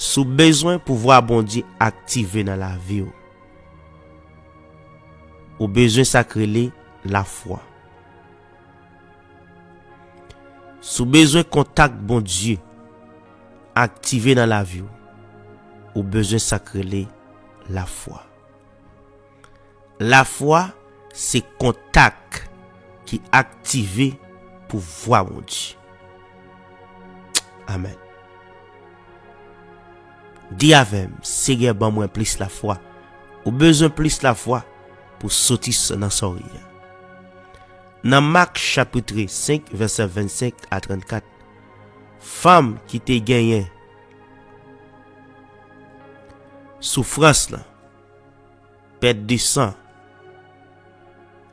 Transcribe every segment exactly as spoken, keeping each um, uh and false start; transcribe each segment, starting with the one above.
Si w bezwen pouvwa Bondye aktive nan lavi w, ou bezwen sa k rele lafwa. Si w bezwen kontak Bondye aktive nan lavi w, ou bezwen sa k rele lafwa. Lafwa se kontak ki aktive pouvwa Bondye. Amèn. Di avè m, Senyè, ban mwen plis lafwa. Ou bezwen plis lafwa pou soti s-, nan sa w ye a. Nan Mak chapit senk, vèsè vennsenk a trannkat, fanm ki te genyen soufrans lan, pèt de san,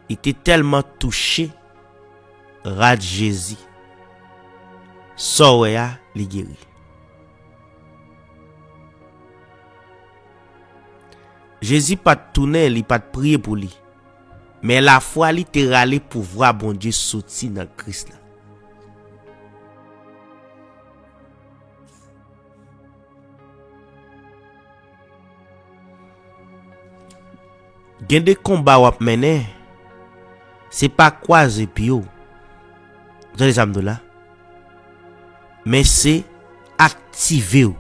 li te tèlman touche rad Jezi, sa w wè a, li geri. Jezi pa t tounen, li pa t priye pou li. Men lafwa li te rale pouvwa Bondye soti nan Kris la. Gen de konba w ap mennen, se pa kwaze pye w. Ou tande sa m di w la? Men se aktive w.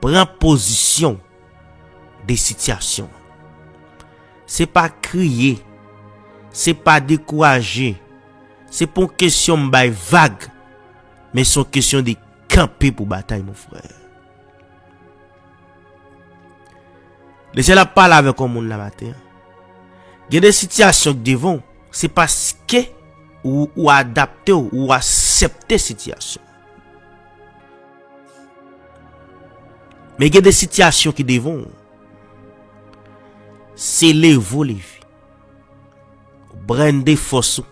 Pran pozisyon de sitiyasyon an. Se pa kriye, se pa dekouraje, se pa yon kesyon m bay vag, men se yon kesyon de kanpe pou batay, mon frè. Lesyèl ap pale avèk yon moun la maten an. Gen de sitiyasyon ki devan w, se paske ou, ou adapte w, ou aksepte sitiyasyon. Men gen de sitiyasyon ki devan w, se leve w leve. Ou brande fòs ou.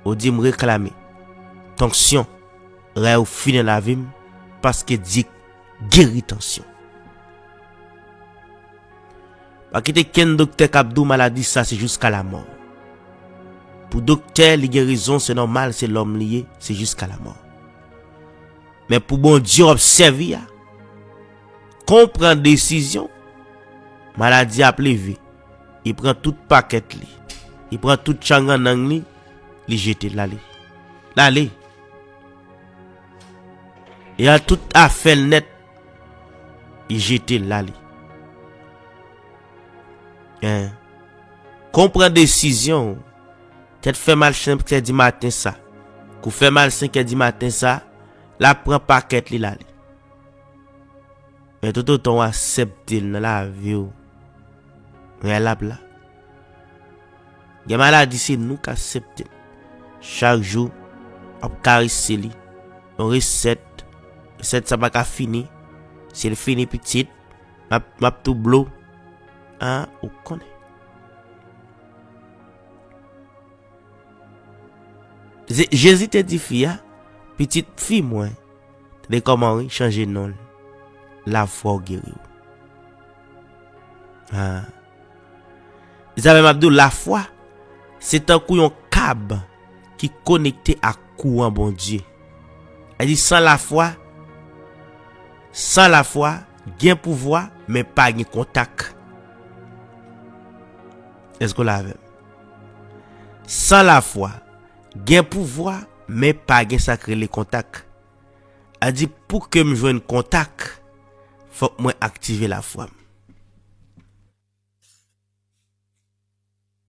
Ou di, "M reklame tansyon, rèy ou fini nan lavi m, paske Dye geri tansyon." Pa kite kenn doktè k ap di w maladi sa se jiska lamò. Pou doktè, li gen rezon, se nòmal, se lòm li ye, se jiska lamò. Men pou Bondye w ap sèvi a, kon w pran desizyon, maladi a ap leve. Li pran tout pakèt li. Li pran tout changannang li, li jete l, l ale. L ale. Li al tout afè l nèt, li jete l, l ale. Hein. Kon w pran desizyon, tèt fè mal senk è di maten sa. Kou fè mal senk è di maten sa, l ap pran pakèt li, l ale. Men toutotan w aksepte l nan lavi w, rèy la ap la. Gen maladi se nou k aksepte l. Chak jou, w ap karese li. Yon resèt, resèt sa pa ka fini. Si l fini pitit, m ap, m ap tou blo. An, ou konnen. Ze-, Jezi te di fi a, "Pitit fi mwen, tande kòman wi, chanje non l. Lafwa w geri w." Ah. Mezanmi, m ap di w, lafwa, se tankou yon kab ki konekte ak kouran Bondye. Sa di, san lafwa, san lafwa, gen pouvwa, men pa gen kontak. Èske w la avè m? San lafwa, gen pouvwa, men pa gen sa k rele kontak. A di, pou ke m jwenn kontak, fòk mwen aktive lafwa m.